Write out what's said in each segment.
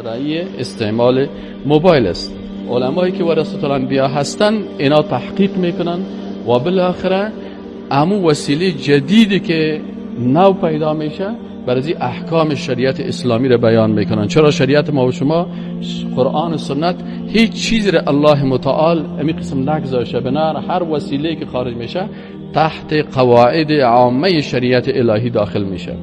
شرعی استعمال موبایل است. علمایی که ورثه الانبیا هستن اینا تحقیق میکنن و بالاخره امو وسیله جدیدی که نو پیدا میشه برای احکام شریعت اسلامی را بیان میکنن. چرا شریعت ما و شما قرآن و سنت هیچ چیزی را الله متعال امی قسم نگذاشته، بنابراین هر وسیله که خارج میشه تحت قواعد عامه شریعت الهی داخل میشه.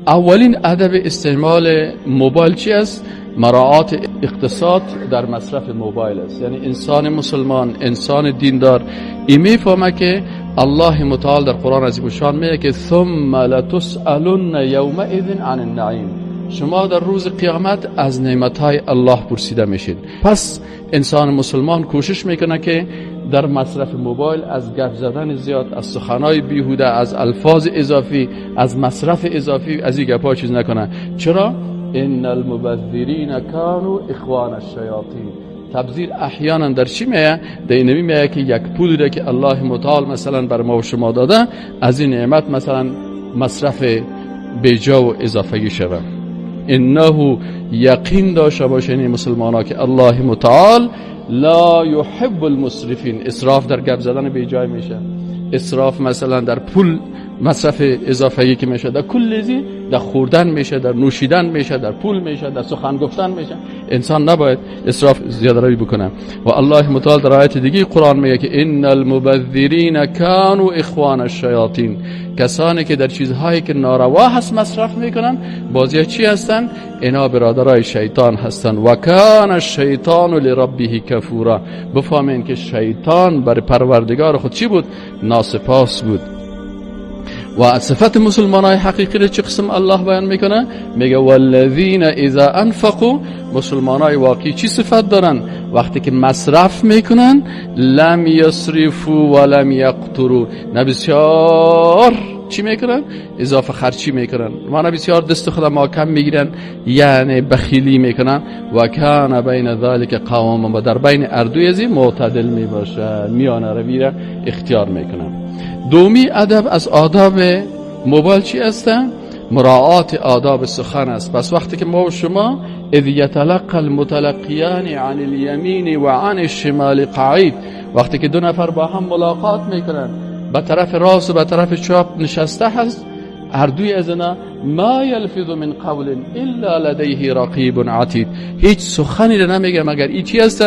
اولین ادب استعمال موبایل چی است؟ مراعات اقتصاد در مصرف موبایل است. یعنی انسان مسلمان، انسان دیندار این میفهمه که الله متعال در قرآن عظیم الشان میگه که ثم لتسألن یومئذ عن النعیم، شما در روز قیامت از نعمتهای الله پرسیده میشید. پس انسان مسلمان کوشش میکنه که در مصرف موبایل از گپ زدن زیاد، از سخنهای بیهوده، از الفاظ اضافی، از مصرف اضافی، از این گپ‌ها چیز نکنه. چرا؟ ان المبذرین کانوا اخوان الشیاطین. تبذیر احیانا در چی میه؟ در اینمی میه که یک پولی را که الله متعال مثلا بر ما و شما داده، از این نعمت مثلا مصرف بیجا و اضافگی شوه. انه یقین داشته باشه این مسلمان ها که الله متعال لا یحب المسرفین. اسراف در گپ زدن بیجای میشه، اسراف مثلا در پول مصرف اضافه‌ای که میشه، در کل چیزی، در خوردن میشه، در نوشیدن میشه، در پول میشه، در سخن گفتن میشه. انسان نباید اسراف زیاده روی بکنه. و الله متعال در آیت دیگه قرآن میگه که ان المبذرین کانوا اخوان الشیاطین، کسانی که در چیزهایی که ناروا هست مصرف میکنن بازی چی هستن؟ اینا برادرای شیطان هستن. و کان الشیطان لربه کفورا. بفهمین که شیطان بر پروردگار خود چی بود؟ ناسپاس بود. و صفت مسلمان های حقیقی را چه قسم الله بیان میکنه؟ میگه والذین اذا انفقوا، مسلمان های واقعی چی صفت دارن؟ وقتی که مصرف میکنن لم یسرفوا ولم یقتروا، نه بسیار چی میکنن؟ اضافه خرچی میکنن، معنی بسیار دست خود محکم میگیرن، یعنی بخیلی میکنن. و کان بین ذلک قواما، و در بین اردوی ازی معتدل میباشه، میانه روی را اختیار میکنن. دومی ادب از آداب موبایل چی است؟ مراعات آداب سخن است. پس وقتی که ما و شما اذ یتلقى المتلقیان عن الیمین و عن الشمال قعید، وقتی که دو نفر با هم ملاقات میکنن، به طرف راست و به طرف چپ نشسته هست، هر دوی از اینا ما یلفظ من قول الا لدیه رقیب عتید، هیچ سخنی را نمیگه مگر این چی هست؟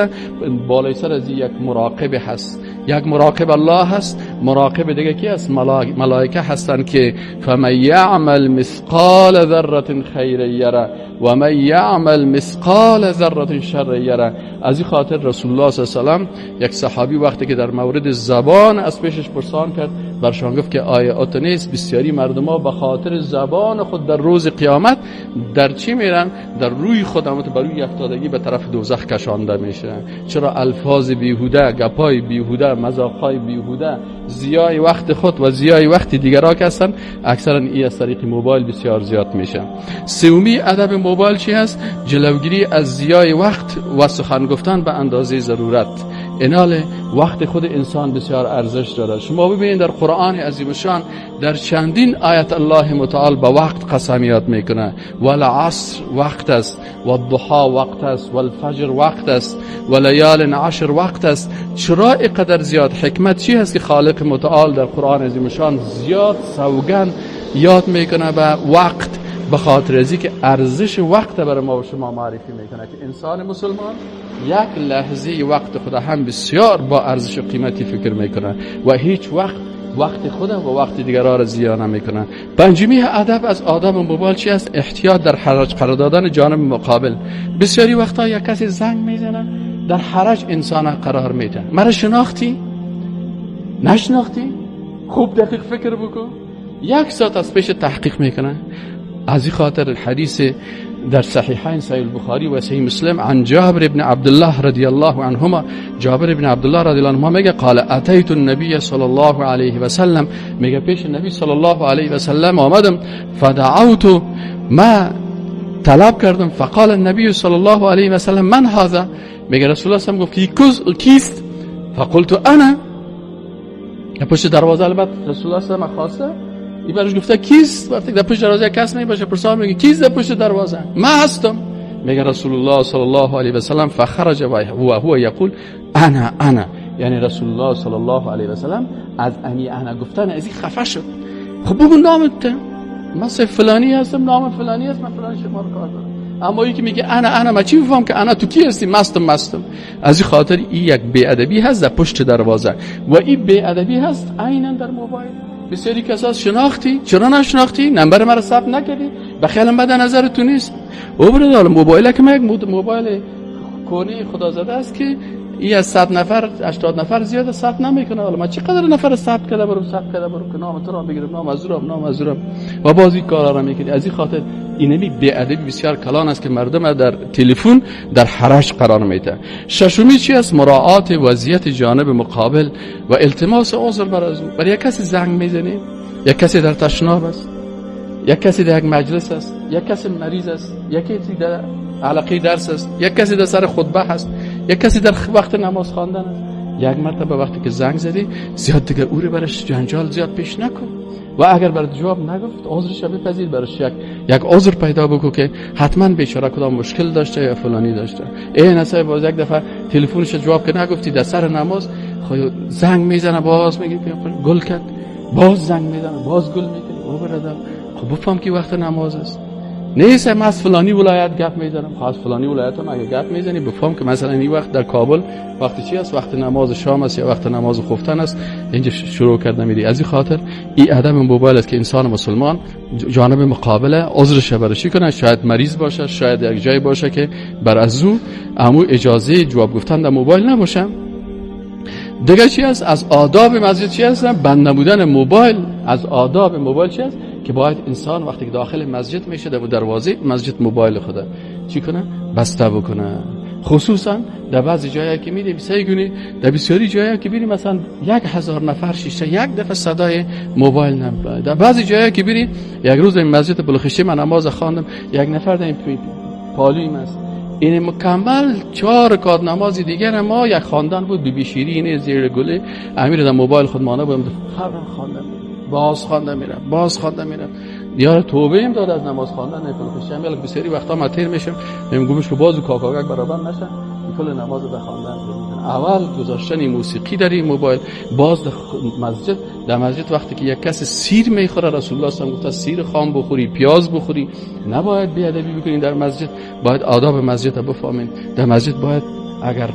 بالای سر از یک مراقب هست، یک مراقب الله هست، مراقب دیگه کی هست؟ ملائکه هستن که فمن یعمل مثقال ذره خیر یره و من یعمل مثقال ذره شر یره. از این خاطر رسول الله صلی الله علیه و سلم یک صحابی وقتی که در مورد زبان از پیشش پرسان کرد، برشان گفت که آیات نیست بسیاری مردم ها به خاطر زبان خود در روز قیامت در چی میرن؟ در روی خود هم بر روی افتادگی به طرف دوزخ کشانده میشه. چرا؟ الفاظ بیهوده، گپای بیهوده، مذاقهای بیهوده، زیای وقت خود و زیای وقت دیگران که هستن، اکثرا ای از طریق موبایل بسیار زیاد میشه. سومی ادب موبایل چی هست؟ جلوگیری از زیای وقت و سخن گفتن به اندازه ضرورت. اینال وقت خود انسان بسیار ارزش داره. شما ببینید در قرآن عظیم الشان در چندین آیت الله متعال به وقت قسمیات میکنه. والعصر وقت است، والضحا وقت است، والفجر وقت است، ولیال عشر وقت است. چرا اینقدر زیاد؟ حکمت چی هست که خالق متعال در قرآن عظیم الشان زیاد سوگند یاد میکنه به وقت؟ به خاطر از اینکه ارزش وقت برای ما و شما معرفی میکنه که انسان مسلمان یک لحظه وقت خود هم بسیار با ارزش و قیمتی فکر میکنه و هیچ وقت وقت خود و وقت دیگران را زیان نمیکنه. پنجمی ادب از آداب موبایل چی است؟ احتیاط در حرج قرار دادن جانب مقابل. بسیاری وقتا یک کسی زنگ میزنه در حرج انسان قرار میده. مرا شناختی؟ نشناختی؟ خوب دقیق فکر بکن. یک ساعت از پیش تحقیق میکنه. از این خاطر حدیث در صحیحین صحیح البخاری و صحیح مسلم عن جابر ابن عبدالله رضی الله عنهما، جابر ابن عبدالله رضی الله عنهما میگه قال اتیت النبی صلی الله علیه و سلم، میگه پیش نبی صلی الله علیه و سلم آمدم، فدعوت، ما طلب کردم، فقال النبی صلی الله علیه و سلم من هذا، میگه رسول الله صلی الله علیه و سلم گفت کیست؟ فقلت انا. پشت دروازه البته رسول الله صلی الله علیه و سلم خواسته، این برش گفته کیست؟ وقتی در پشت دروازه کس نمی باشه، پرسان میگه کیست در پشت دروازه؟ من هستم. میگه رسول الله صلی الله علیه و سلم فخرج و هو یقول انا انا، یعنی رسول الله صلی الله علیه و سلم از انی انا گفتن از این خفه شد. خب بگو نامت، من فلانی هستم، نام فلانی هست، من فلانی شما رو کار دارم. اما یکی میگه انا انا، من چی میفهم که انا تو کی هستی؟ مستم مستم. از این خاطر این یک بی‌ادبی هست در پشت دروازه و این بی‌ادبی هست عینا در موبایل. بسیاری کسا شناختی، چرا نشناختی؟ نمبر مرا ثبت نکردی، به خیالم بد نظر تو نیست. او برادر موبایل که یک موبایل کونی خدا زده است که ای از 100 نفر 80 نفر زیاد ثبت نمیکنه. حالا من چقدر نفر ثبت کرده برم، ثبت کرده برم که نام تو را بگیرم، نام از اورم، نام از اورم، و باز این کارا را میکنی. از این خاطر اینمی بی‌ادبی بسیار کلان است که مردم در تلفن در حرج قرار میده. ششمی چی است؟ مراعات وضعیت جانب مقابل و التماس عذر بر از او. برای یک کسی زنگ میزنی، یک کسی در تشناب است، یک کسی در یک مجلس است، یک کسی مریض است، یک کسی در علاقه درس است، یک کسی در سر خطبه هست، یک کسی در وقت نماز خواندن است. یک مرتبه وقتی که زنگ زدی زیاد دیگه او رو برش جنجال زیاد پیش نکن و اگر بر جواب نگفت عذرش بپذیر، برش یک عذر پیدا بکن که حتما بیچاره کدام مشکل داشته یا فلانی داشته. ای نسای باز یک دفعه تلفنش جواب که نگفتی در سر نماز، خب زنگ میزنه باز میگه گل کرد، باز زنگ میزنه باز گل میکنه. او برادر خب بفهم که وقت نماز است. نیست من از فلانی ولایت گپ میزنم، خب از فلانی ولایت هم اگه گپ میزنی بفهم که مثلا این وقت در کابل وقت چی است؟ وقت نماز شام است یا وقت نماز خفتن است، اینجا شروع کرده میری. از این خاطر این عدم موبایل است که انسان مسلمان جانب مقابله عذرش برشی کنه، شاید مریض باشه، شاید یک جای باشه که بر از او امو اجازه جواب گفتن در موبایل نباشه. دیگه چی است؟ از آداب مسجد چی است؟ بند نبودن موبایل. از آداب موبایل چی است؟ که باید انسان وقتی که داخل مسجد میشه در دروازه مسجد موبایل خود چی کنه؟ بسته بکنه. خصوصا در بعضی جایی که میریم سعی کنی، در بسیاری جایی که میریم مثلا 1000 نفر شیشه یک دفعه صدای موبایل نمیاد. در بعضی جایی که میری، یک روز در مسجد بلخشی من نماز خواندم، یک نفر در این پالویم است، این مکمل 4 رکعت نماز دیگر ما یک خواندن بود، بی بی شیرین زیر گله امیر در موبایل خود مانه بودم، خبرم خواندم، باز خواندم میرم، باز خواندم میرم، یار توبه ایم داد از نماز خواندن. نه پلخشی هم بسیاری وقتا ما تیر میشم میگم که باز کاکاگک برابر نشه، کل نماز به خواندن. اول گذاشتن موسیقی در این موبایل، باز در مسجد، در مسجد وقتی که یک کس سیر میخوره، رسول الله صلی الله علیه و گفته سیر خام بخوری، پیاز بخوری، نباید بی‌ادبی بکنین در مسجد، باید آداب مسجد رو بفهمین. در مسجد باید اگر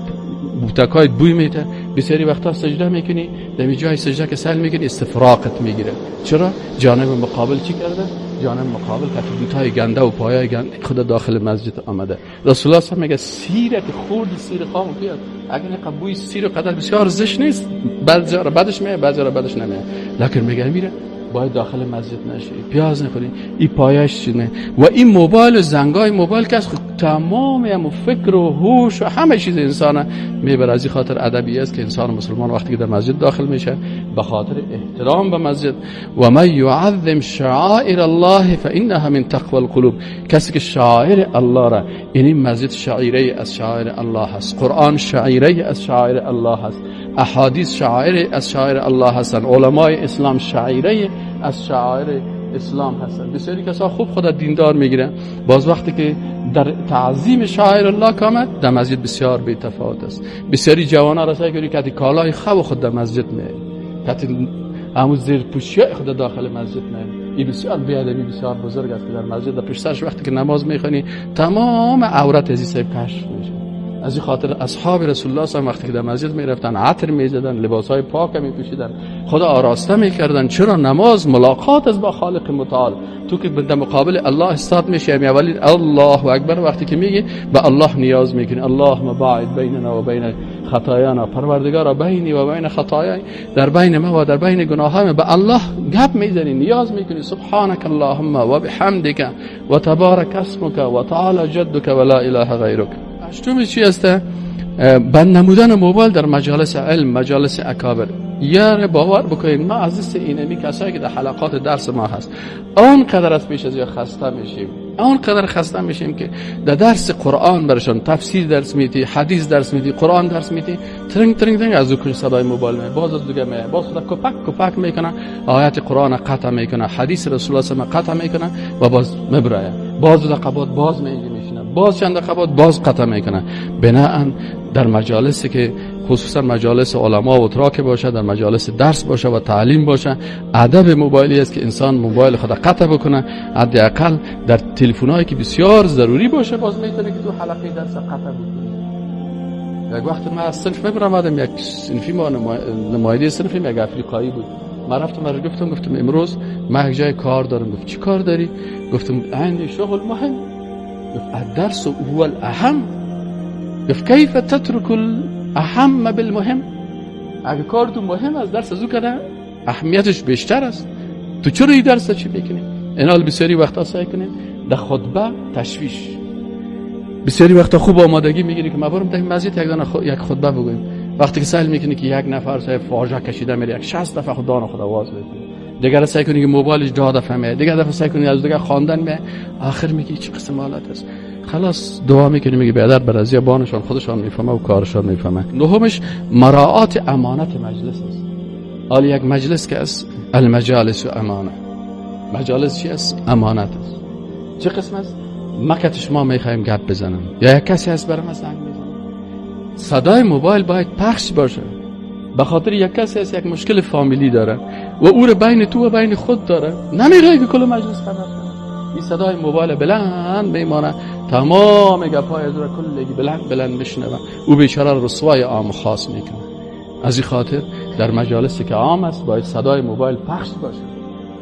بوتکای بوی میده، بسیاری وقتا سجده میکنی، در جای سجده که سل میکنی استفراقت میگیره. چرا؟ جانب مقابل چی کرده؟ جانب مقابل که بوتای گنده و پایای گنده خود داخل مسجد آمده. رسول الله صلی میگه سیره که خوردی سیر خام بیاد، اگر اینقدر بوی سیر قدر بسیار زشت نیست، بعضی را بدش میاد، بعضی را بدش نمیاد، لکن میگه میره باید داخل مسجد نشی، پیاز نخوری، این پایش نه. و این موبایل و زنگای موبایل که از تمام هم فکر و هوش و همه چیز انسان میبره. از این خاطر ادبی است که انسان مسلمان وقتی که در مسجد داخل میشه به خاطر احترام به مسجد، و من یعظم شعائر الله فانها من تقوى القلوب، کسی که شعائر الله را، یعنی مسجد شعیره از شعائر الله است، قرآن شعیره از شعائر الله است، احادیث شعائر از شعائر الله هستند، علمای اسلام شعیره از شعائر اسلام هستند. بسیاری کسا خوب خود دیندار میگیرن، باز وقتی که در تعظیم شعائر الله کامد در مسجد بسیار بی تفاوت است. بسیاری جوانا را سعی کنی که کالای خو خود در مسجد میای، که همون زیر پوشی خود داخل مسجد میای. این بسیار بی‌ادبی بسیار بزرگ است که در مسجد در پشت سرش وقتی که نماز میخوانی تمام عورت از این کشف میشه. از این خاطر اصحاب رسول الله صلی وقتی که در مسجد میرفتن عطر میزدن، لباسهای پاک میپوشیدن، خدا آراسته میکردن. چرا؟ نماز ملاقات از با خالق متعال. تو که در مقابل الله استاد میشی، اولی الله اکبر وقتی که میگی به الله نیاز میکنی، اللهم باعد بیننا و بین خطایانا، پروردگارا بینی و بین خطایای، در بین ما و در بین گناهایم به الله گپ میزنی، نیاز میکنی. سبحانك اللهم و بحمدک و تبارک اسمک و تعالی جدک و لا اله غیرک. هشتم چی است؟ بند نمودن موبایل در مجالس علم، مجالس اکابر. یار باور بکنید ما از دست اینمی کسایی که در حلقات درس ما هست آنقدر از پیش از یا خسته میشیم، آنقدر خسته میشیم که در درس قرآن برشان تفسیر درس میدی، حدیث درس میدی، قرآن درس میدی، ترنگ ترنگ ترنگ از او صدای موبایل می، باز از دیگه می، باز خدا کپک کپک میکنه، آیات قرآن قطع میکنه، حدیث رسول الله صلی الله علیه و قطع میکنه و باز مبرایه، باز دقیقه بعد باز میگه میشینه، باز چند دقیقه بعد باز قطع میکنه. بناهن در مجالسی که خصوصا مجالس علما و تراک باشه، در مجالس درس باشه و تعلیم باشه، ادب موبایلی است که انسان موبایل خود قطع بکنه. حداقل در تلفن‌هایی که بسیار ضروری باشه باز میتونه که تو حلقه درس قطع بکنه. یک وقت من از صنف میبرآمدم، یک صنفی ما نماینده صنفی یک افریقایی بود. من رفتم برش گفتم امروز من یک جای کار دارم. گفت چی کار داری؟ گفتم عندي شغل مهم. گفت الدرس هو الاهم. گفت کیف تترک الاهم بالمهم؟ اگه کار تو مهم از درس از او کنه اهمیتش بیشتر است، تو چرا این درس چی میکنی؟ اینال بسیاری وقتا سعی کنیم در خطبه تشویش، بسیاری وقتا خوب آمادگی میگیری که ما برم در مسجد یک دانه یک خطبه بگویم. وقتی که سعی میکنی که یک نفر سعی فاجعه کشیده میره، یک 60 دفعه خدا خدا واز میکنه، دیگر سعی کنی که موبایلش 10 دفعه میاد، دیگر دفعه سعی کنی از دیگه خواندن میاد، آخر میگی چه قسم حالت است. خلاص دعا میکنی میگی بیادر برازیا بانشان خودشان میفهمه و کارشان میفهمه. نهمش مراعات امانت مجلس است. حال یک مجلس که است المجالس و امانه. مجالس چی است؟ امانت است. چه قسم است؟ ما که شما میخوایم گپ بزنم یا یک کسی هست برام زنگ میزنه، صدای موبایل باید پخش باشه. به خاطر یک کسی هست یک مشکل فامیلی داره و او رو بین تو و بین خود داره، نمیخوای که کل مجلس خبر کنه. این صدای موبایل بلند میمانه، تمام گپای از رو کلگی بلند بلند میشنوه، او بیچاره رسوای عام خاص میکنه. از این خاطر در مجالسی که عام است باید صدای موبایل پخش باشه،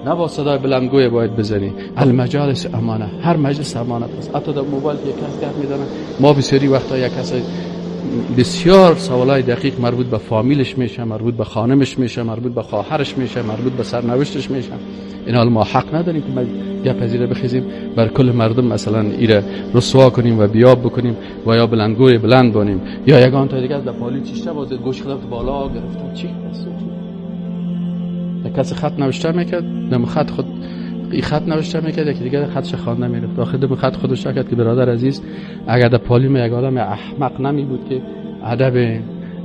نه با صدای بلندگوی باید بزنی. المجالس امانه، هر مجلس امانت است. حتی در موبایل که یک کس گپ میزنه، ما بسیاری وقتا یک کس بسیار سوالای دقیق مربوط به فامیلش میشه، مربوط به خانمش میشه، مربوط به خواهرش میشه، مربوط به سرنوشتش میشه. این حال ما حق نداریم که ما گپ پذیره بخیزیم بر کل مردم، مثلا ایره رسوا کنیم و بیاب بکنیم و یا بلندگوی بلند بانیم یا یگان تا دیگه از پالی چیشته باز گوش خودم بالا گرفتم. چی هست؟ کسی خط نوشته میکرد، دم خط خود این خط نوشته میکرد، یکی دیگه خطش خوانده میرفت. آخر دم خط خودش کرد که برادر عزیز، اگر در پالیم یک آدم احمق نمی بود که ادب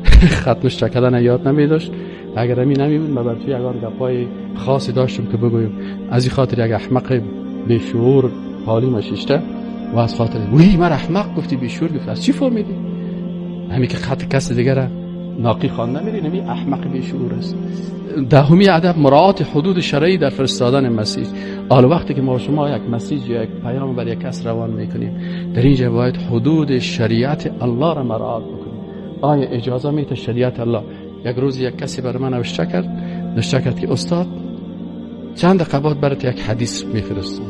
خط نوشته کردن یاد نمی داشت، اگر همین نمی بود من بر توی یگان گپای خاصی داشتم که بگویم. از این خاطر یک احمق بیشعور پالیم شیشته و از خاطر وی من احمق گفتی بیشعور گفت، از چی فهمیدی؟ همین که خط کس دیگه ناقی خوانده میری، نمی احمق بیشعور است. دهمی ادب مراعات حدود شرعی در فرستادن مسیج. حالا وقتی که ما شما یک مسیج یا یک پیام بر یک کس روان میکنیم، در اینجا باید حدود شریعت الله را مراعات بکنیم. آیا اجازه میده شریعت الله؟ یک روز یک کسی برای من نوشته کرد که استاد چند دقیقه بعد برات یک حدیث میفرستم.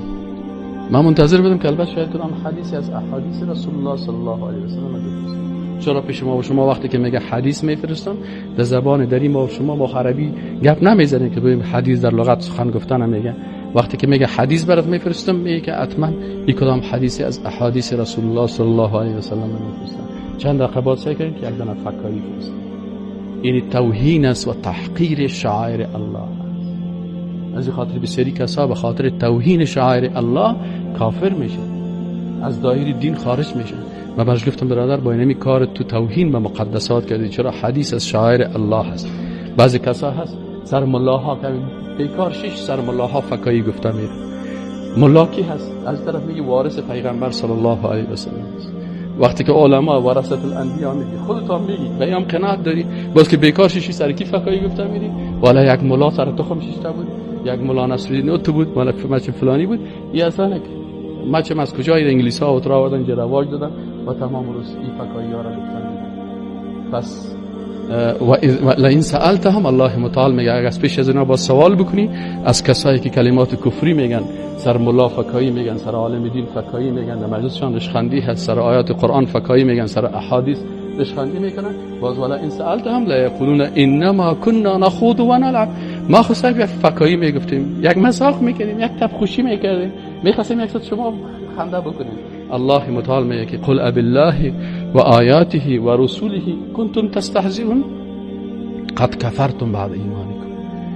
من منتظر بودم که البته شاید کدام حدیثی از احادیث رسول الله صلی الله علیه و سلم بفرستم. چرا پیش ما و شما وقتی که میگه حدیث میفرستم، در زبان دری ما و شما با عربی گپ نمیزنیم که بگیم حدیث در لغت سخن گفتن میگه. وقتی که میگه حدیث برات میفرستم، میگه که حتما این کدام حدیثی از احادیث رسول الله صلی الله علیه و سلم میفرستم. چند دقیقه بعد سعی کردیم که یک دانه فکایی فرستم. این توهین است و تحقیر شعائر الله است. از این خاطر بسیاری کسا به خاطر توهین شعائر الله کافر میشن، از دایره دین خارج میشن. و برش گفتم برادر با اینمی کار تو توهین به مقدسات کردی، چرا حدیث از شعائر الله هست. بعضی کسا هست سر ملاها که بیکار شش سر ملاها فکایی گفته میره. ملا کی هست؟ از طرف میگه وارث پیغمبر صلی الله علیه و سلم است. وقتی که علما ورثه الانبیا میگه، خودت هم میگی و هم قناعت داری، باز که بیکار ششی سر کی فکایی گفته میری؟ والا یک ملا سر تخم ششته بود، یک ملا نصرالدین تو بود، ملا فلانی بود. این اصلا مچم از کجای انگلیس ها اترا آوردن اینجا رواج دادن و تمام روز این فکایی ها را گفتن. پس و لئن سألتهم، الله متعال میگه اگر از پیش از اینا با سوال بکنی از کسایی که کلمات کفری میگن، سر ملا فکایی میگن، سر عالم دین فکایی میگن، در مجلسشان رشخندی هست، سر آیات قرآن فکایی میگن، سر احادیث رشخندی میکنن، باز ولا ان سألتهم لا یقولون انما كنا نخوض و نلعب. ما خو صاحب یک فکایی میگفتیم، یک مزاق میکردیم، یک تب خوشی میکردیم، میخواستیم یک ساعت شما خنده بکنیم. الله متعال میگه که قل اب الله و آیاته و رسوله کنتم تستهزئون قد کفرتم بعد ایمانکم.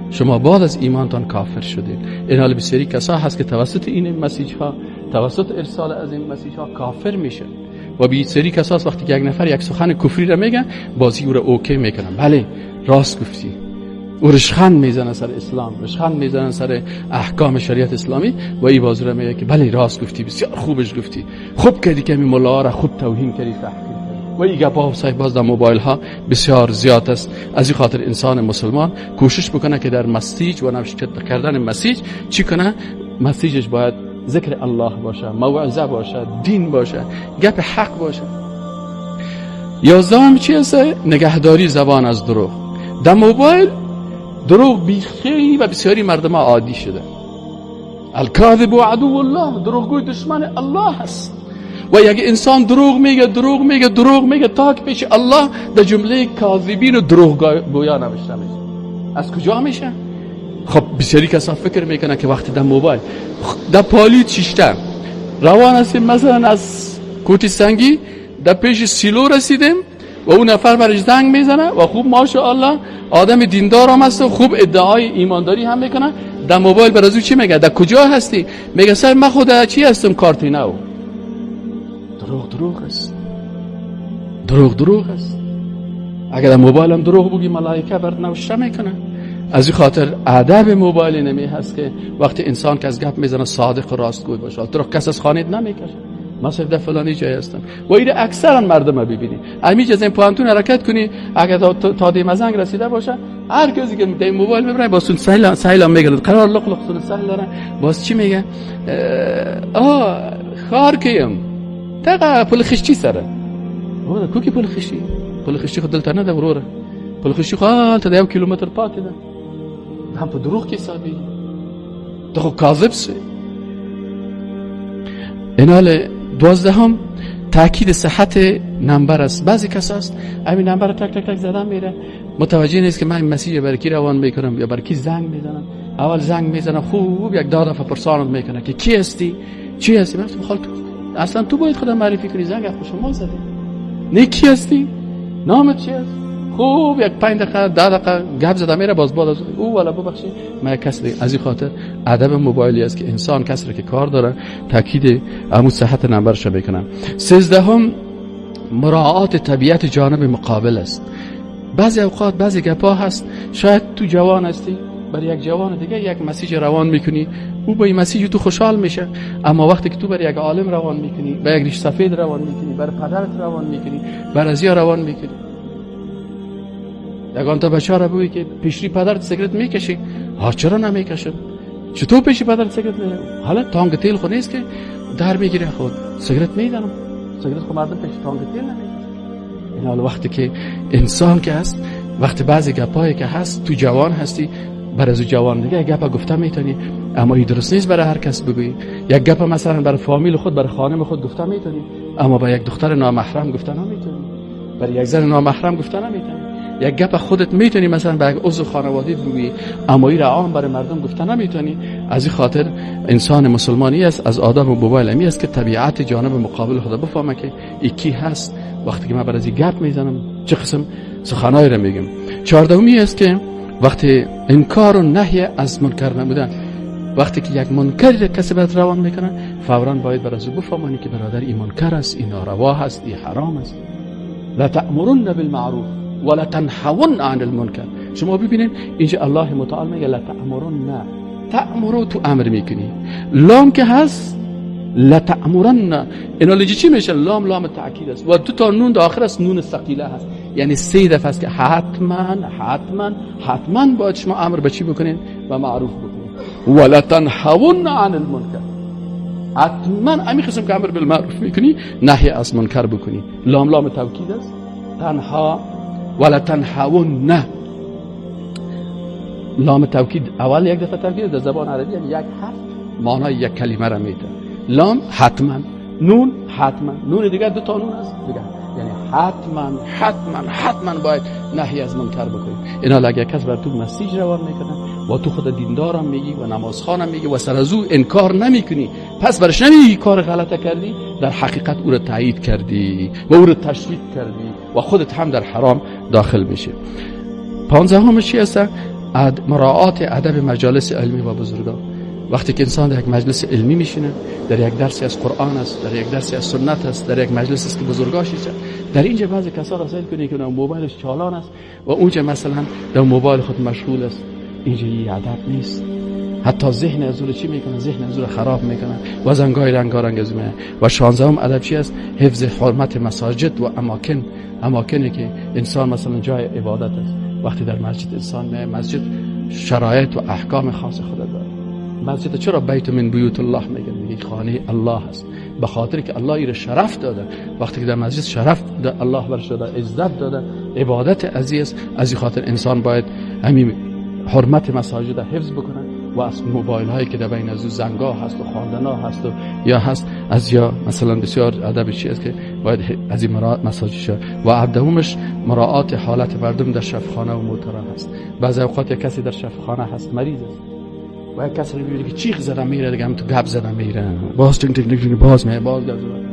شما بعد از ایمانتان کافر شدید. این حال بسیاری کسا هست که توسط این مسیج ها، توسط ارسال از این مسیج ها کافر میشن. و بسیاری کسا هست وقتی که یک نفر یک سخن کفری را میگن، بازی او را اوکی میکنن، بله راست گفتی، او رشخند میزنه سر اسلام، رشخند میزنه سر احکام شریعت اسلامی و ای باز میگه که بله راست گفتی، بسیار خوبش گفتی، خوب کردی که می ملا را خوب توهین کردی، تحقیر کردی. و این گپا صاحب باز در موبایل ها بسیار زیاد است. از این خاطر انسان مسلمان کوشش بکنه که در message و نوشته کردن message چی کنه؟ message ش باید ذکر الله باشه، موعظه باشه، دین باشه، گپ حق باشه. 11 چی است؟ نگهداری زبان از دروغ. در موبایل دروغ بیخی و بسیاری مردم عادی شده. الکاذب عدو الله، دروغگوی دشمن الله است. و یک انسان دروغ میگه، دروغ میگه، دروغ میگه تا که پیش الله در جمله کاذبین و دروغگویا نوشته میشه. از کجا میشه؟ خب بسیاری کسا فکر میکنن که وقتی در موبایل در پالی چیشته روان هستیم، مثلا از کوتی سنگی در پیش سیلو رسیدیم و اون نفر برش زنگ میزنه و خوب ماشاءالله آدم دیندار هم هست و خوب ادعای ایمانداری هم میکنه، در موبایل بر از او چی میگه؟ در کجا هستی؟ میگه سر من خود چی هستم؟ کارتینو. دروغ دروغ است، دروغ دروغ است. اگر در موبایل هم دروغ بگی ملائکه برات نوشته میکنه. از این خاطر ادب موبایل نمی هست که وقتی انسان که از گپ میزنه صادق و راستگوی باشه. تو کس از خانه نمیکشه، من صرف در فلانی جای هستم. و این اکثرا مردم ببینی امی از این پوانتون حرکت کنی، اگر تا دیمزنگ رسیده باشه هر کسی که در موبایل میبره باز سهیل میگه قرار لق لق سون سهیل داره، باز چی میگه؟ خار کیم دغه پل خشتی سره. وره کوکی پل خشتی، پل خشتی خو دلته نه ده وروره، پل خشتی خو هلته د 1 کیلومتر پاتې ده. هم په دروغ کې حسابېږي، ته خو کاذب سوې. اینال 12 تاکید صحت نمبر است. بعضی کس است همین نمبر تک تک تک زدن میره، متوجه نیست که من این message برای کی روان میکنم یا برای کی زنگ میزنم. اول زنگ میزنم خوب یک 10 دفعه پرسانت میکنه که کی هستی، چی هستی. من خب تو اصلا تو باید خودم معرفی کنی، زنگ از شما زده، نه کی هستی، نامت چی است. خوب یک 5 دقیقه 10 دقیقه گپ زده میره، باز بعد از او والا ببخشید من کس دیگه. از این خاطر ادب موبایلی است که انسان کسی که کار داره تاکید عمو صحت نمبرش بکنه. 13 مراعات طبیعت جانب مقابل است. بعضی اوقات بعضی گپا هست، شاید تو جوان هستی، برای یک جوان دیگه یک message روان میکنی، او با این message تو خوشحال میشه. اما وقتی که تو برای یک عالم روان میکنی، برای یک ریش سفید روان میکنی، برای پدرت روان میکنی، برای ازیا روان میکنی، یگان تا بچه را بگویی که پیشری پدرت سیگرت میکشی، ها چرا نمیکشم؟ چطور پیشی پدرت سیگرت میکشی؟ حالا تانگ تیل خو نیست که در میگیره، خود سیگرت میدنم، سیگرت خو مردم پیش تانگ تیل نمیکشن. این حال وقتی که انسان که هست، وقتی بعضی گپایی که هست، تو جوان هستی، برای از جوان دیگه گپ گفته میتونی، اما این درست نیست برای هر کس بگویی. یک گپ مثلا برای فامیل خود، برای خانم خود گفته میتونی، اما با یک دختر نامحرم گفته نمیتونی، برای یک زن نامحرم گفته نمیتونی. یک گپ خودت میتونی مثلا به یک عضو خانوادگی بگویی، اما این را عام برای مردم گفته نمیتونی. از این خاطر انسان مسلمانی است، از آداب موبایل امی است که طبیعت جانب مقابل خود بفهمه که ای کی هست. وقتی که من برای از گپ میزنم چه قسم سخنایی را میگم. 14 است که وقتی انکار و نهی از منکر نبودن، وقتی که یک منکری را کسی برات روان میکنه، فوراً باید برای او بفهمانی که برادر این منکر است، این ناروا هست، این حرام است. لا تأمرن بالمعروف ولا تنهون عن المنکر. شما ببینید اینجا الله متعال میگه لا تأمرن، تأمرو تو امر میکنی، لام که هست لا تأمرن، اینا لجی چی میشه؟ لام لام تأکید است و دو تا نون در آخر است، نون ثقیله هست، یعنی 3 دفعه است که حتما حتما حتما باید شما امر به چی بکنین؟ و معروف بکنین. ولا تنهون عن المنکر، حتما امی قسم که امر بالمعروف میکنی نهی از منکر بکنی. لام لام توکید است، تنها ولا تنهون، نه لام توکید اول یک دفعه توکید در زبان عربی یعنی یک حرف معنای یک کلمه را میده. لام حتما، نون حتما، نون دیگر دو تا نون است دیگر، یعنی حتما حتما حتما باید نهی از منکر بکنی. اینا اگه کس بر تو message روان میکنه و تو خود دیندارم میگی و نمازخوانم میگی و سر از او انکار نمیکنی، پس برش نمیگی کار غلط کردی، در حقیقت او را تایید کردی و او را تشویق کردی و خودت هم در حرام داخل میشی. 15 چی هست؟ مراعات ادب مجالس علمی و بزرگان. وقتی که انسان در یک مجلس علمی میشینه، در یک درسی از قرآن است، در یک درسی از سنت است، در یک مجلس است که بزرگاش شیشه، در اینجا بعضی کسا را سیل کنی که موبایلش چالان است و اونجا مثلا در موبایل خود مشغول است. اینجا یه ادب نیست. حتی ذهن از او چی میکنه؟ ذهن از او خراب میکنه و زنگای رنگارنگ از میه. و 16 ادب چی است؟ حفظ حرمت مساجد و اماکن، اماکنی که انسان مثلا جای عبادت است. وقتی در مسجد انسان میه، مسجد شرایط و احکام خاص خود داره. مسجد چرا بیت من بیوت الله میگن؟ میگه خانه الله است، به خاطر که الله ایره شرف داده. وقتی که در مسجد شرف داده، الله برش داده، عزت داده، عبادت عزیز، از این خاطر انسان باید همین حرمت مساجد حفظ بکنه و از موبایل هایی که در بین از زنگا هست و خواندن ها هست و یا هست از یا مثلا بسیار ادب چی است که باید از این مساجد شد. و هفدهمش مراعات حالت مردم در شفخانه و موترا هست. بعضی اوقات یک کسی در شفخانه هست، مریض است، و یک کسی رو می‌بینی که چیخ زده میره، دیگه هم تو گپ زده میره، باز تنگ تنگ تنگ باز میره، باز گپ زده.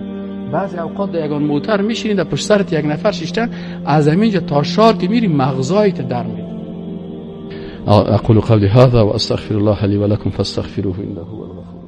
بعضی اوقات در یگان موتر میشینی، در پشت سرت یک نفر شیشتن، از همینجا تا شار که میری مغزایت در میره. أقول قولي هذا وأستغفر الله لي ولكم فاستغفروه إنه هو الغفور.